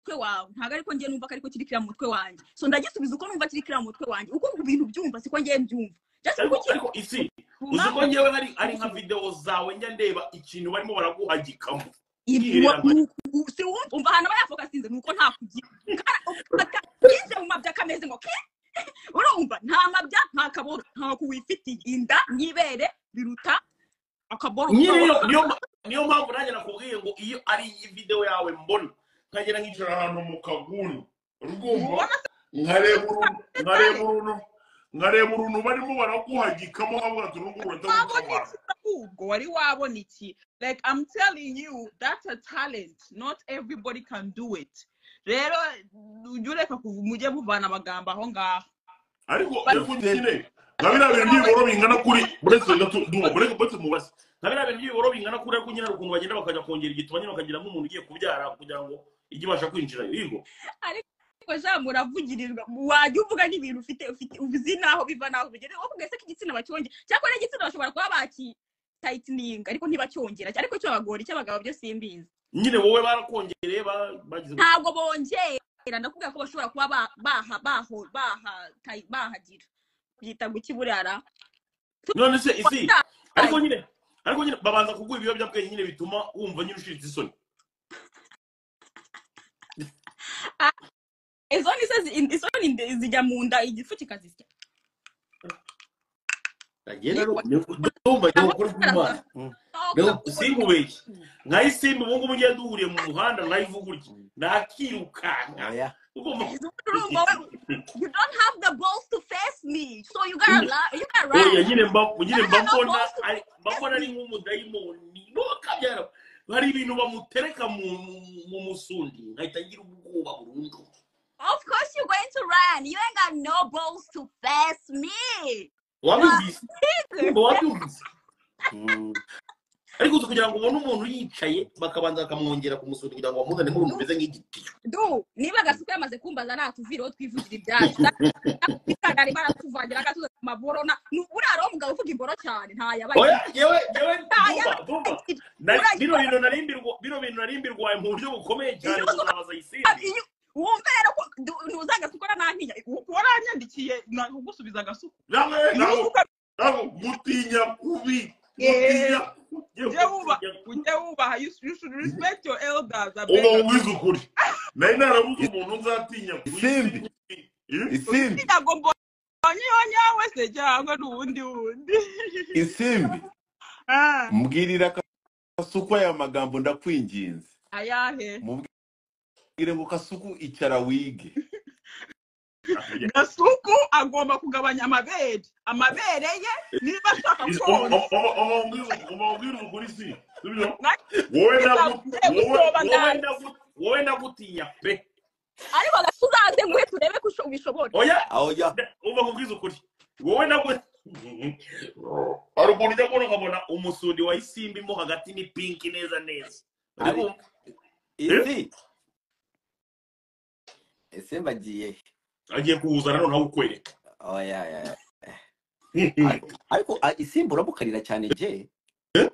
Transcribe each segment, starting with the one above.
mutwe wawe, ntabwo ariko njye numva ko ariko kiri kiriya mu mutwe wanjye. So ndagisubiza uko numva kiri kiriya mu mutwe wanjye, uko ibintu byumva siko ngiye mbyumva. Just Ariko kuki ariko isi uzi ko ngewe hari nka video zawe njya ndeba ikintu barimo baraguhagikamo. Si wumva ahantu aba yafokasinze ni uko nta kugira yinjiye mu mabya kameze ngo ke urumva nta mabya nta kaboro nta kuwifitiye inda n'ibere biruta akaboro. Niyo mpamvu nanjye nakubwiye ngo iyo ari video yawe mbona nkagera nkicara ahantu mu kaguni urumva nkareba uruntu barimo baraguhagikamo nkavuga ati urungu ruratabukabara. Ubwo wari wabona iki? Like I'm telling you, that's a talent, not everybody can do it. Rero ujye ureka mujye muvana amagambo aho ngaho. Ariko nyine nka biriya bintu by'ibiboro bingana kuri buretse buretse mubaze nka biriya bintu by'ibiboro bingana kuri ariko nyine ukuntu bagenda bakajya kongera igituba nyine bakagira nk'umuntu ugiye kubyara kugira ngo ijye ibasha kwinjira yigo. Ariko ja muravugirirwa wajya uvuga n'ibintu ufite uzi naho biva naho bigere wowe ese ko igitsina bacyongera cyakora igitsina bashobora kuba baki tightening ariko ntibacyongera ariko cyo abagore cy'abagabo byo simbizi. Nyine wowe barakongereye bagize ntabwo bongera ndakubwira ko bashobora kuba baha bahagira byita gukiburara. None se isi ariko nyine babanza kuguha ibiyobyabwenge nyine bituma wumva nyine ushiritse isoni. Isoni se isoni zijya mu nda igifu kikazisya. Agenda ndumva ukuri kw'Imana. Sinkubeshye nka Isimbi ubu ngubu ngiye duhuriye mu muhanda nkayivuga utya nakirukanka. You don't have the balls to face me, so you gotta you gotta run. Oya nyine mbambona ari nk'umudayimoni kabyara hari ibintu bamutereka mu musundi nkahita ngira ubwoba burundu. Of course you're going to run. You ain't got no balls to face me. Wabyumvise? Wabyumvise? Ariko kugira ngo ubone umuntu yicaye bakabanza bakamwongera kumusura kugira ngo bamuzane nk'uruntu rumeze nk'igitiyo. Du, niba Gasuku yamaze kumbaza natuvireho twivugira ibyacu. Kandi baratuvangira agatuza amaboro na uraro umugabo uvuga imboro cyane nta yabaye. Oya, yewe dumba. Bino bintu narimbirwa mu buryo bukomeye cyane kuzabaza Isimbi. Wumve rero ko nuza Gasuku nantinya. Waranyandikiye nakugusubiza Gasuku. Nawe gutinya kubi. Ujye wubaha, you should respect your elders. Uba ubizi ukuri. Nari narabuze umuntu nzatinya Isimbi. Isimbi. Ntabwo mbonye nyawe se cyangwa n'ubundi wundi. Isimbi. Mbwirira Kasuku aya magambo ndakwinginze. Ayahe? Mubwire ngo Kasuku icara wige. Gasuku agomba kugabanya amabere. Amabere ye niba ashaka konsa. Umubwira ukuri si. Wowe ndagutinya pe. Ariko Gasuku uzaze nguhe turebe ko ubishobora. Oya, uva kubwiza ukuri. Wowe ndagutinya. Ari ukuntu ujya kubona ukabona umusundi wa Isimbi mo hagati ni pinki neza neza. Isi. Isimbi agiye. Agiye kuwuzana noneho ukwereka. Oya. Ariko Isimbi uramukarira cyane je.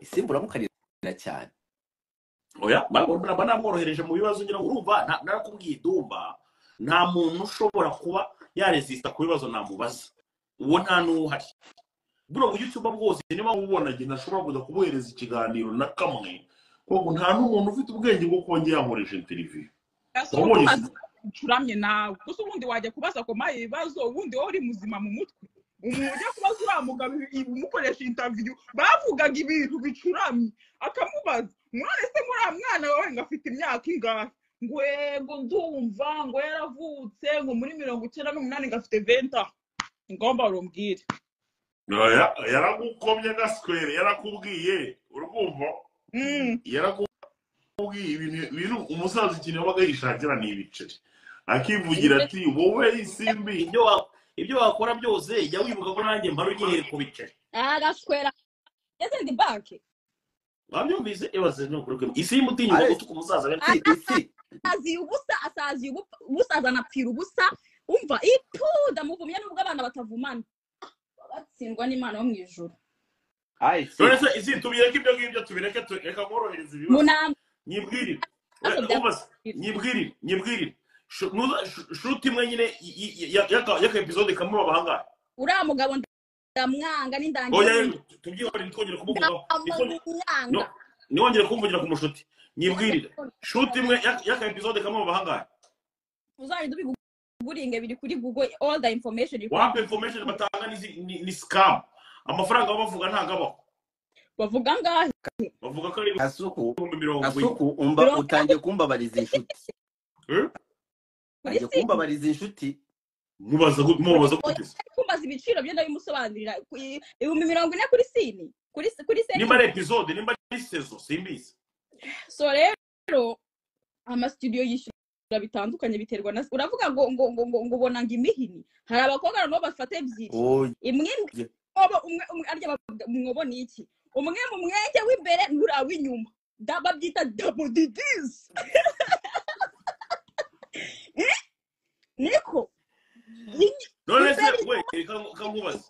Isimbi uramukarira cyane. Oya, banamworohereje mu bibazo ngira ngo urumva narakubwiye Dumba nta muntu ushobora kuba yaresista ku bibazo namubaza. Uwo nta n'uhari. Buro YouTube bwose niba ubona nge ntashobora kuza kubohereza ikiganiro na kamwe kuko nta n'umuntu ufite ubwenge bwo kongera yankoresha interview. Ucuramye nawe gusa ubundi wajya kubaza koma ibibazo ubundi wowe uri muzima mu mutwe. Umuntu ujya kubaza uriya mugabo umukoresha interview bavugaga ibintu bicuramye akamubaza mwana se muri mwana wawe ngo afite imyaka ingahe ngo yego ndumva ngo yaravutse ngo muri 98 ngo afite 20 ngomba urumbwire. Yaragukomye gaswere yarakubwiye urumva yarakubwiye ibintu umusaza ikintu yabaga yishakira ni ibiceri akivugira ati wowe Isimbi ibyo wakora byose jya wibuka ko nanjye mbara ugiye ku biceri. Gaswera ese ndi banki wabyumvise ibaze no kuri Isimbi utinyuka gutuka umusaza isi azi ubusa asazi ubusa azanapfira ubusa umva ipu ndamuvumye nubwo abana batavumana batsindwa n'Imana yo mu ijuru. None se isi tubireke ibyo ngibyo tubireke reka nkorohereza ibibazo. Nyibwirire Ibibazo Umva se, nyibwirire shoot imwe nyine y'aka episode kamwe babahangaye. Uriya mugabo ndamwanga n'indangiye. Oya, tubyihorere, ntitwongere kumuvugaho. Ndamwanga. Ntiwongere kumvugira ku mushuti. Nyibwirire, shoot imwe y'aka episode kamwe babahangaye. Uzagenda ubiguringe, biri kuri Google, all the information you Wampa information batanga ni scam. Amafaranga baba bavuga ntabwo abaho. Bavuga ngahe? Bavuga ko ari Kasuku, 40,000. Kasuku, umba 40 utangiye kumbabariza inshuti. Eh? Kuri Utangiye si kumbabariza inshuti. Mubaza gute se? Kumbaza ibiciro byo ndabimusobanurira. 40,000 kuri scene, kuri scene. Nimba ari episode, nimba ari saison, simbizi. So rero ama studio yishyura bitandukanye, biterwa na uravuga ngo ubona ngo imihini. Hari abakobwa noneho bafata ebyiri, Oya. imwe umwobo umwe, umwe arya bavuga umwobo ni iki, umwe mu mwenge w'imbere n'uriya w'inyuma. Babyita double dds. Niko None se imbere. We, reka nkubaze,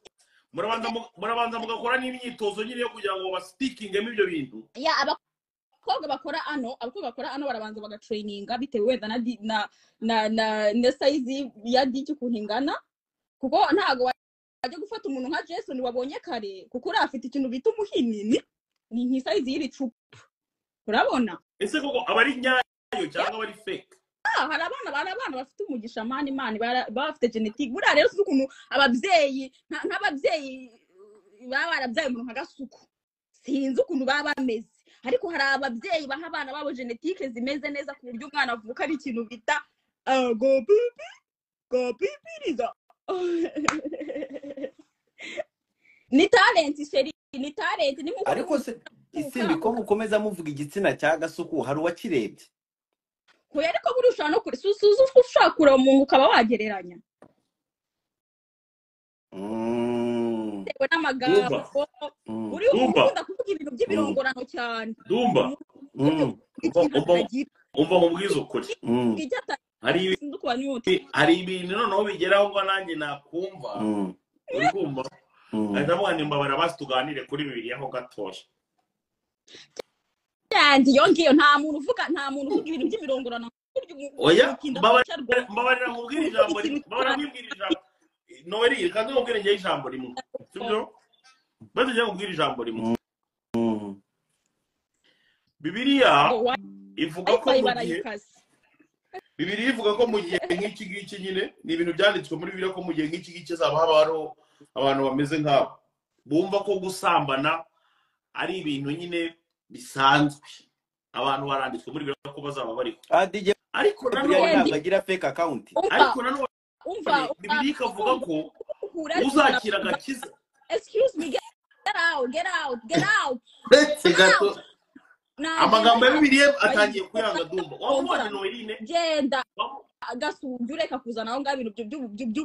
murabanza mugakora n'imyitozo nyine yo kugira ngo bastikingemo ibyo bintu? Ya, abakobwa bakora ano barabanza bagatraininga bitewe wenda na di- na na na na size ya dick ukuntu ingana, kuko ntago wajya gufata umuntu nka Jason wabonye kare, kuko uriya afite ikintu bita umuhini, ni nk'isayizi y'iri cupa, urabona? Ese koko aba ari nyayo cyangwa aba ari fake? Ah, hari abana bafite umugisha, mani mani, baba bafite genetic. Buriya rero si ukuntu ababyeyi, nk'ababyeyi baba barabyaye umuntu nka Gasuku, sinzi ukuntu baba bameze, ariko hari ababyeyi baha abana babo génétique zimeze neza, ku buryo umwana avuka ari ikintu bita gopipi gopipiriza. Ni talent, chéri, ni talent, ni nkuko Ariko se Isimbi, ko mukomeza muvuga igitsina cya Gasuku, hari uwakirebye? Hoya, ariko buriya ushobora no kure suzuza ushobora kureba umuntu ukaba wagereranya bitewe n'amagambo. Dumba. Uri umuntu Dumba. ukunda kuvuga ibintu by'ibirongorano cyane. Dumba. Umuntu ikintu Umva, atagira umva nkubwize ukuri. Icyo Hari atazi uko banyuta. Hari ibintu noneho bigeraho ngo nanjye nakumva, uri kumva, ahita avuga ngo mbabara basi tuganire kuri Bibiliya ho gatoya. Yanjye iyo ngiyo, nta muntu uvuga ibintu by'ibirongorano. Oya, Utinda mbabarira. kwicarwa. Mbabarira nkubwire ijambo rimwe, mbabarira nkubwire ijambo. Noeli, reka nkubwire njyewe ijambo rimwe, sibyo? Maze njyewe nkubwire ijambo rimwe. Bibiliya Ngo ivuga ko wifi mu gihe barayikase. Bibiliya ivuga ko mu gihe nk'iki ngiki nyine, ni ibintu byanditswe muri Bibiliya ko mu gihe nk'iki ngiki hazaba haba hariho abantu bameze nk'abo bumva ko gusambana ari ibintu nyine bisanzwe. Abantu baranditswe muri Bibiliya ko bazaba bariho. Ah, DJ Ariko Brian nanone ntabwo agira fake account. Umva. Ariko nanone Umva. Bibiliya ikavuga ko uzakira agakiza Excuse me, get out, get out, get out. Uretse gato. Amagambo ya Bibiliya atangiye kuyanga. Dumba, waba ubonye Noeline? Genda Gasumbye, ureka kuzana aho ngaho ibintu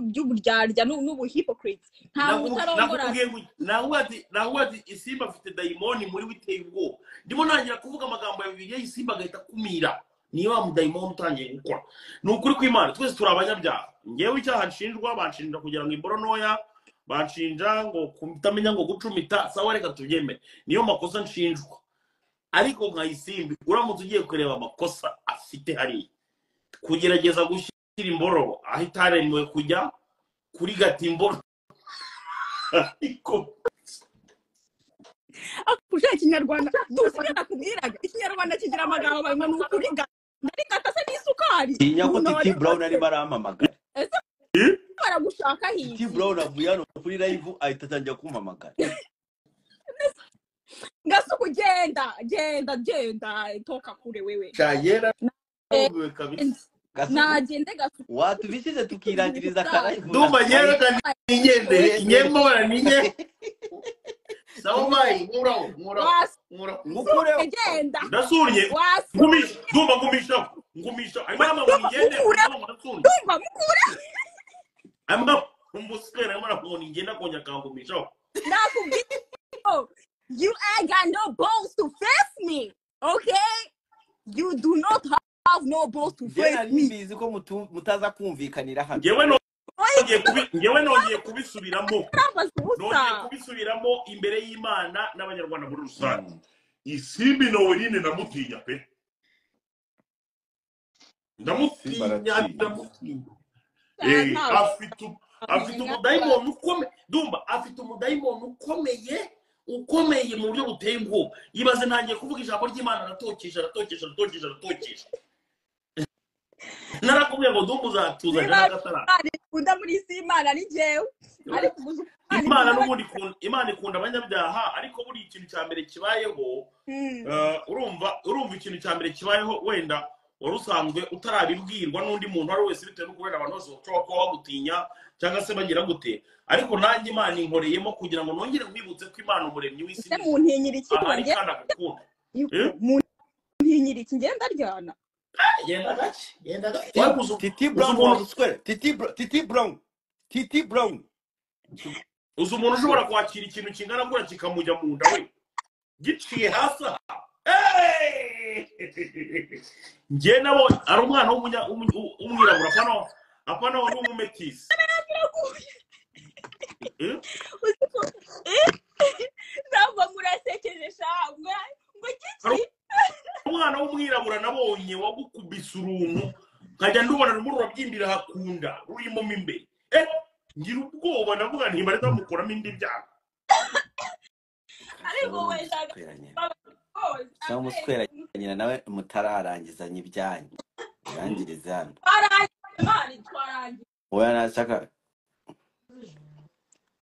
by'uburyarya n'ubuhypocrite. Nta muntu utarongora. Nakubwiye ngo nawe ati Isimba afite dayimoni muri we iteye ubwoba. Ndimo ntangira kuvuga amagambo ya Bibiliya, Isimba agahita akumira. Niyo wa mudayimoni utangiye gukora. Ni ukuri kw'Imana, twese turi abanyabyaha. Ngewe icyaha nshinjwa, banshinja kugira ngo imboro ntoya, banshinja ngo kutamenya ngo gucumita. Sawa, reka tubyemere, niyo makosa nshinjwa. Ariko nka Isimbi, uramutse ugiye kureba amakosa afite hariya, kugerageza gushyira imboro aho itaremewe kujya, kurigata imboro, ariko Ushaka Ikinyarwanda dusi, ibyo nakubwiraga, Ikinyarwanda kigira amagambo bamwe. Ni ukuriga, ndarigata se n'isukari? Tinya ko Umuntu Titi Brown arimo arampamagara. Ese baragushaka Titi hiki? Brown avuye hano kuri live ahita atangira kumpamagara. Ngasuku, genda, genda, genda, toka kure wewe. Shayera narumiwe kabisa. Gasuku, Nagende Gasuku. Watubishyize tukirangiriza akalive. Ndumva ngewe reka nigendere, nyemora ninye. Sawa, bye, nkuraho, nkuraho, nkuraho. Ngukureho. Genda. Ndasuriye. Wasi. Ngumisha, Ndumva, ngumisha, ngumisha. Arimo arambwira ngo nigende. Mukure. Arimo ndasuriye. Ndumva mukure. Arimo umuswera, arimo arambwira ngo nigende, akongera akangumishaho. Nakubwiye, you ain't got no balls to face me, okay? You do not have no balls to Njye face nari me. mbizi ko mutaza kumvikanira hano. Ngewe nongeye kubisubiramo. Urambaza Nongeye ubusa. kubisubiramo imbere y'Imana n'Abanyarwanda muri rusange. Isimbi Noeline ndamutinya pe. Simba Ndamutinya, aratinya. ndamutinya. Ntawe Afite umudayimoni ukomeye Dumba, afite umudayimoni ukomeye mu buryo buteye ubwoba. Ibaze ntangiye kuvuga ijambo ry'Imana, aratokesha, aratokesha, aratokesha, aratokesha. Narakubwiye ngo Dumba uzatuzanira Niba n'agatara. Imana ikunda muri isi, Imana ni njyewe, ariko ubuze uko Imana Imana ikunda. N'ubundi Imana ikunda abanyabyaha, ariko buriya ikintu cya mbere kibayeho, urumva ikintu cya mbere kibayeho, wenda wari usanzwe utarabibwirwa n'undi muntu uwo ari we wese, bitewe n'uko wenda abantu bose bashobora kuba bagutinya cyangwa se bagira gute, ariko nanjye Imana inkoreyemo kugira ngo nongere nkwibutse ko Imana umuremyi w'isi Ese n'ijuru muntinyira iki ngo ahari nge kandi agukunda. Eh? Muntinyira iki? Ngenda aryana. Genda gake, genda gake. Titi, Wari Titi uzi Brown umuntu waguswera. Titi Brown. Titi Brown. Uzi umuntu ushobora kwakira ikintu kingana gutya kikamujya mu nda we giciye hasi aha? Hey! Njye nabonye ari umwana w'umwirabura, apana w'umumetisi. Biraguye. Eh? Uzi ko ntabwo murasekeje sha, ngo Hari giki? umwana w'umwirabura nabonye wagukubise uruntu, nkajya ndubona rumwe rurabyimbira hakunda rurimo mo imbere, ngira ubwoba, ndavuga nti bareka bamukuramo indi byago. Ariko Sawa wenda muswera nyina. rwose Sawa muswera nyina nawe mutararangizanya ibyanyu. Murangirize hano. Twarangiye mani, twarangiye. Oya nashaka